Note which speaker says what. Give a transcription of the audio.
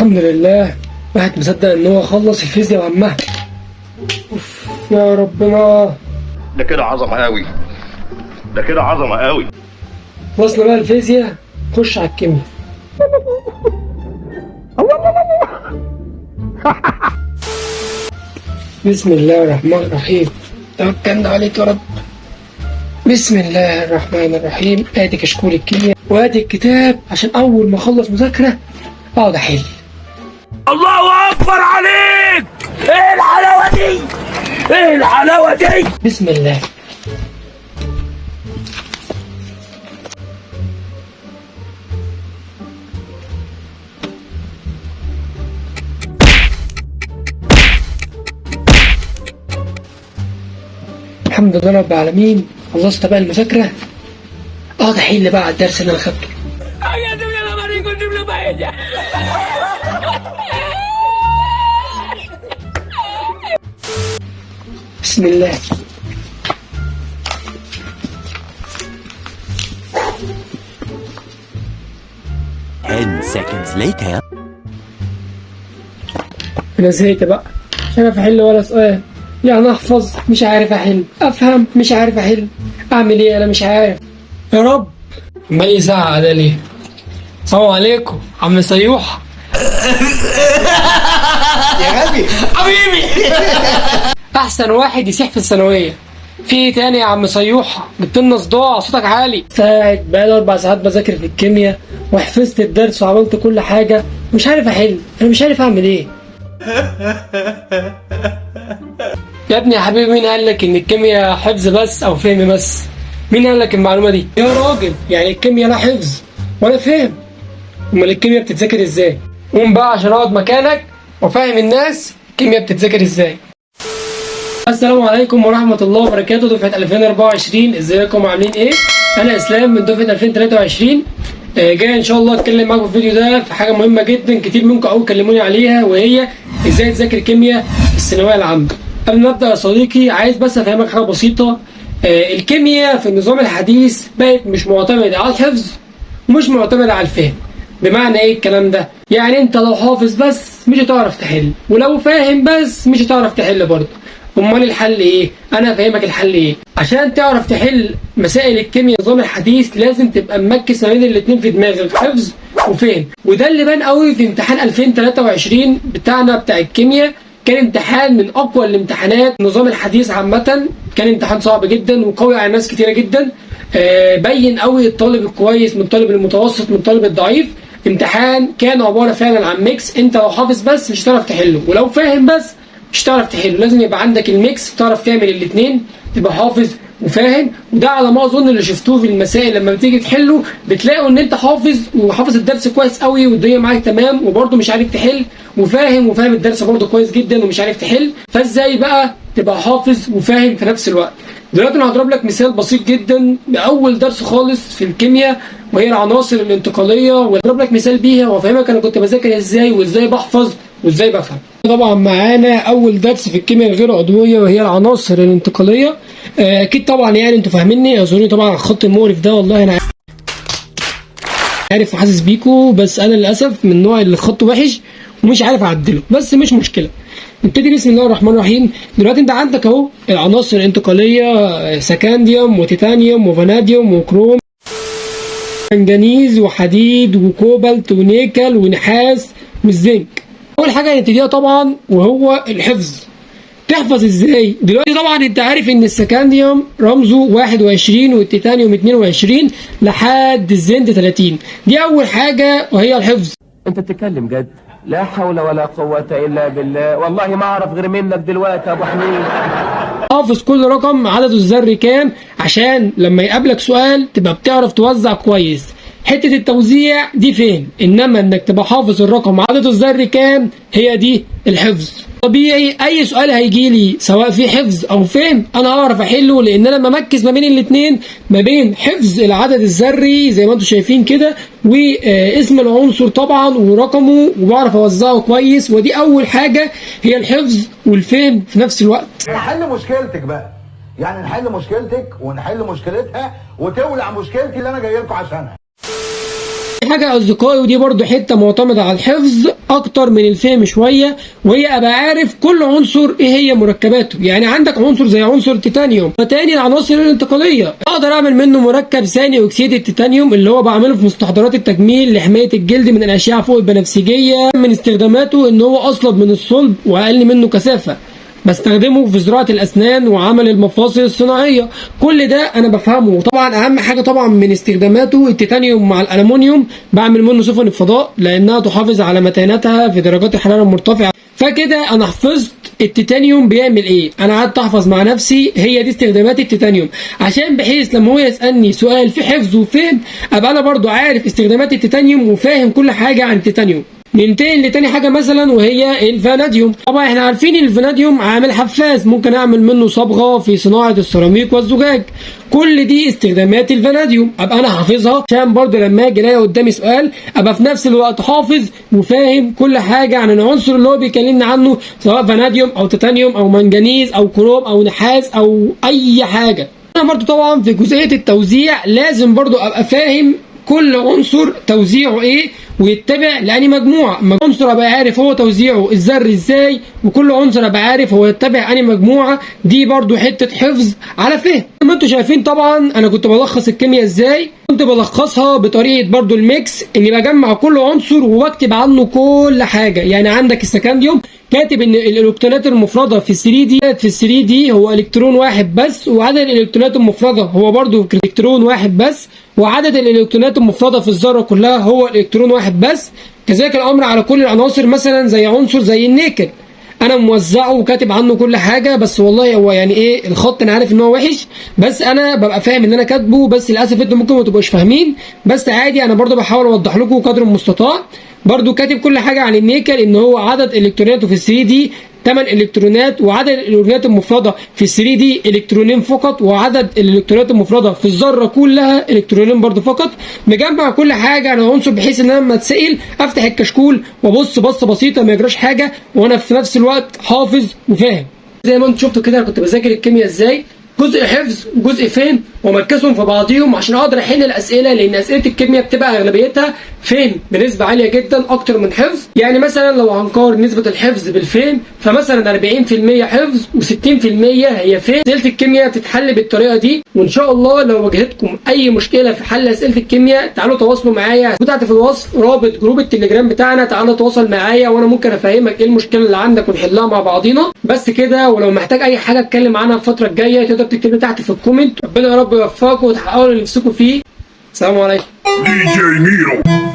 Speaker 1: الحمد لله، واحد مصدق ان هو خلص الفيزياء وعمها. اوف يا ربنا،
Speaker 2: ده كده عظمه قوي، ده كده عظمه قوي.
Speaker 1: خلصنا بقى الفيزياء، خش على الكيمياء. بسم الله الرحمن الرحيم، توكلنا عليك يا رب. بسم الله الرحمن الرحيم. ادي كشكول الكيمياء وادي الكتاب، عشان اول ما اخلص مذاكرة اقعد احل.
Speaker 3: الله اكبر عليك، ايه الحلاوة دي، ايه الحلاوة دي.
Speaker 1: بسم الله. الحمد لله رب العالمين، خلصت بقى المذاكرة، اقعد احل بقى على الدرس اللي انا خدته. بسم الله.
Speaker 4: 10 seconds later.
Speaker 1: انا زهقت بقى، مش عارف احل ولا سؤال، يعني احفظ مش عارف احل، افهم مش عارف احل، اعمل ايه انا مش عارف. يا رب. عمال يزعق ده ليه؟ السلام عليكم عم سيوح.
Speaker 5: يا غبي
Speaker 3: حبيبي.
Speaker 1: احسن واحد يسيح في الثانوية. في ايه تاني يا عم سيوحه؟ جبت لنا صداع، صوتك عالي. قاعد بقالي 4 ساعات بذاكر في الكيمياء وحفظت الدرس وعملت كل حاجة، مش عارف احل، انا مش عارف اعمل ايه. يا ابني يا حبيبي، مين قال لك ان الكيمياء حفظ بس او فهم بس؟ مين قال لك المعلومة دي؟ يا راجل، يعني الكيمياء لا حفظ ولا فهم، امال الكيمياء بتتذاكر ازاي؟ قوم بقى عشان اقعد مكانك وافهم الناس الكيمياء بتتذاكر ازاي. السلام عليكم ورحمة الله وبركاته، دفعة 2024، ازيكم عاملين ايه؟ انا اسلام من دفعة 2023، جاي ان شاء الله اتكلم معاكم في الفيديو ده في حاجة مهمة جدا كتير منكم قوي كلموني عليها، وهي ازاي تذاكر كيمياء في الثانوية العامة. قبل ما ابدا يا صديقي، عايز بس افهمك حاجة بسيطة. الكيمياء في النظام الحديث بقت مش معتمدة على الحفظ ومش معتمدة على الفهم. بمعنى ايه الكلام ده؟ يعني انت لو حافظ بس مش هتعرف تحل، ولو فاهم بس مش هتعرف تحل برضه. امال الحل ايه؟ انا افهمك الحل ايه. عشان تعرف تحل مسائل الكيمياء النظام الحديث لازم تبقى مركز ما بين الاتنين في دماغك، حفظ وفهم. وده اللي بان قوي في امتحان 2023 بتاعنا بتاع الكيمياء. كان امتحان من اقوى الامتحانات النظام الحديث عامة، كان امتحان صعب جدا وقوي على ناس كتيرة جدا. بين قوي الطالب الكويس من الطالب المتوسط من الطالب الضعيف. امتحان كان عبارة فعلا عن mix، انت لو حافظ بس مش هتعرف تحله، ولو فاهم بس مش هتعرف تحله، لازم يبقى عندك ال mix، تعرف تعمل الاثنين، تبقى حافظ وفاهم. وده على ما اظن اللي شفتوه في المسائل لما بتيجي تحله، بتلاقوا ان انت حافظ وحافظ الدرس كويس قوي والدنيا معاك تمام، وبرده مش عارف تحل، وفاهم الدرس برده كويس جدا ومش عارف تحل. فازاي بقى تبقى حافظ وفاهم في نفس الوقت؟ دلوقتي انا هضرب لك مثال بسيط جدا باول درس خالص في الكيمياء، وهي العناصر الانتقالية، وهضرب لك مثال بيها وافهمك انا كنت بذاكر ازاي وازاي بحفظ وازاي بفهم. طبعا معانا اول درس في الكيمياء الغير عضوية وهي العناصر الانتقالية. اكيد طبعا يعني انتوا فاهميني، اعذروني طبعا على الخط المقرف ده، والله انا عارف وحاسس بيكو، بس انا للاسف من النوع اللي خطه وحش ومش عارف اعدله، بس مش مشكلة. نبتدي بسم الله الرحمن الرحيم. دلوقتي انت عندك اهو العناصر الانتقالية، سكانديوم وتيتانيوم وفاناديوم وكروم، منجنيز وحديد وكوبالت ونيكل ونحاس والزنك. اول حاجة هنبتديها طبعا وهو الحفظ. تحفظ ازاي؟ دلوقتي طبعا انت عارف ان السكانديوم رمزه 21 والتيتانيوم 22 لحد الزند 30. دي اول حاجة وهي الحفظ.
Speaker 6: انت بتتكلم جد؟ لا حول ولا قوة الا بالله، والله ما اعرف غير منك دلوقتي يا ابو حميد.
Speaker 1: حافظ كل رقم عدده الذري كام، عشان لما يقابلك سؤال تبقى بتعرف توزع كويس. حتة التوزيع دي فين، انما انك تبقى حافظ الرقم عدده الذري كام هي دي الحفظ. طبيعي اي سؤال هيجي لي سواء في حفظ او فهم انا هعرف احله، لان انا بمركز ما بين الاثنين، ما بين حفظ العدد الذري زي ما انتم شايفين كده واسم العنصر طبعا ورقمه، وبعرف اوزعه كويس. ودي اول حاجة هي الحفظ والفهم في نفس الوقت.
Speaker 5: نحل مشكلتك بقى، يعني نحل مشكلتك ونحل مشكلتها وتولع مشكلتي اللي انا جاي لكم عشانها.
Speaker 1: حاجة يا اصدقائي، ودي برضو حتة معتمدة على الحفظ اكتر من الفهم شوية، وهي ابقى عارف كل عنصر ايه هي مركباته. يعني عندك عنصر زي عنصر التيتانيوم، فتاني العناصر الانتقالية اقدر اعمل منه مركب ثاني اكسيد التيتانيوم اللي هو بعمله في مستحضرات التجميل لحماية الجلد من الاشعة فوق البنفسجية. من استخداماته ان هو اصلب من الصلب واقل منه كثافة، بستخدمه في زراعة الأسنان وعمل المفاصل الصناعية. كل ده أنا بفهمه. طبعا أهم حاجة طبعا من استخداماته التيتانيوم مع الألمونيوم، بعمل منه سفن الفضاء لأنها تحافظ على متانتها في درجات الحرارة المرتفعة. فكده أنا حفظت التيتانيوم بيعمل إيه، أنا قعدت أحفظ مع نفسي هي دي استخدامات التيتانيوم، عشان بحيث لما هو يسألني سؤال في حفظ وفهم أبقى أنا برضو عارف استخدامات التيتانيوم وفاهم كل حاجة عن التيتانيوم. ننتقل لتاني حاجة مثلا وهي الفاناديوم. طبعا احنا عارفين الفاناديوم عامل حفاز، ممكن اعمل منه صبغة في صناعة السيراميك والزجاج. كل دي استخدامات الفاناديوم ابقى انا حافظها، عشان برضو لما اجي الاقي قدامي سؤال ابقى في نفس الوقت حافظ وفاهم كل حاجة عن العنصر اللي هو بيكلمني عنه، سواء فاناديوم او تيتانيوم او منجنيز او كروم او نحاس او اي حاجة. انا برضو طبعا في جزئية التوزيع لازم برضو ابقى فاهم كل عنصر توزيعه ايه ويتبع لأني مجموعة. عنصر ابقى عارف هو توزيعه الذري ازاي، وكل عنصر ابقى عارف هو يتبع انهي مجموعة. دي برضو حتة حفظ على فهم. زي ما انتم شايفين طبعا انا كنت بلخص الكيمياء ازاي، كنت بلخصها بطريقة برضو ال mix، اني بجمع كل عنصر وبكتب عنه كل حاجة. يعني عندك السكنديوم كاتب ان الالكترونات المفردة في 3 d في 3 d هو الكترون واحد بس، وعدد الالكترونات المفردة هو برضو الكترون واحد بس، وعدد الالكترونات المفردة في الذرة كلها هو الكترون واحد بس. كذلك الامر على كل العناصر، مثلا زي عنصر زي النيكل انا موزعة وكاتب عنه كل حاجة، بس والله هو يعني ايه الخط انا عارف ان هو وحش، بس انا ببقى فاهم ان انا كاتبه، بس للاسف انتوا ممكن ما تبقوش فاهمين، بس عادي انا برضو بحاول اوضح لكم قدر المستطاع. برضو كاتب كل حاجة عن النيكل ان هو عدد الكتروناته في 3 d 8 الكترونات، وعدد الالكترونات المفردة في 3 d الكترونين فقط، وعدد الالكترونات المفردة في الذرة كلها الكترونين برضو فقط. مجمع كل حاجة عن العنصر بحيث ان انا لما اتسال افتح الكشكول وابص بصة بسيطة ما يجراش حاجة، وانا في نفس الوقت حافظ وفاهم. زي ما انتم شفتوا كده انا كنت بذاكر الكيمياء ازاي، جزء حفظ وجزء فهم ومركزهم في بعضيهم عشان اقدر احل الاسئلة، لان اسئلة الكيمياء بتبقى اغلبيتها فهم بنسبة عالية جدا اكتر من حفظ. يعني مثلا لو هنقارن نسبه الحفظ بالفهم فمثلا 40% حفظ و60% هي فهم. اسئلة الكيمياء بتتحل بالطريقة دي، وان شاء الله لو واجهتكم اي مشكلة في حل اسئلة الكيمياء تعالوا تواصلوا معايا، تحت في الوصف رابط group التليجرام بتاعنا، تعالوا تواصل معايا وانا ممكن افهمك ايه المشكلة اللي عندك ونحلها مع بعضينا. بس كده، ولو محتاج اي حاجة اتكلم عنها الفترة الجاية تقدر تكتب لي تحت في ال comment. ربنا يا رب يوفقكم وتحققوا اللي نفسكم فيه. السلام عليكم.
Speaker 2: DJ Nero.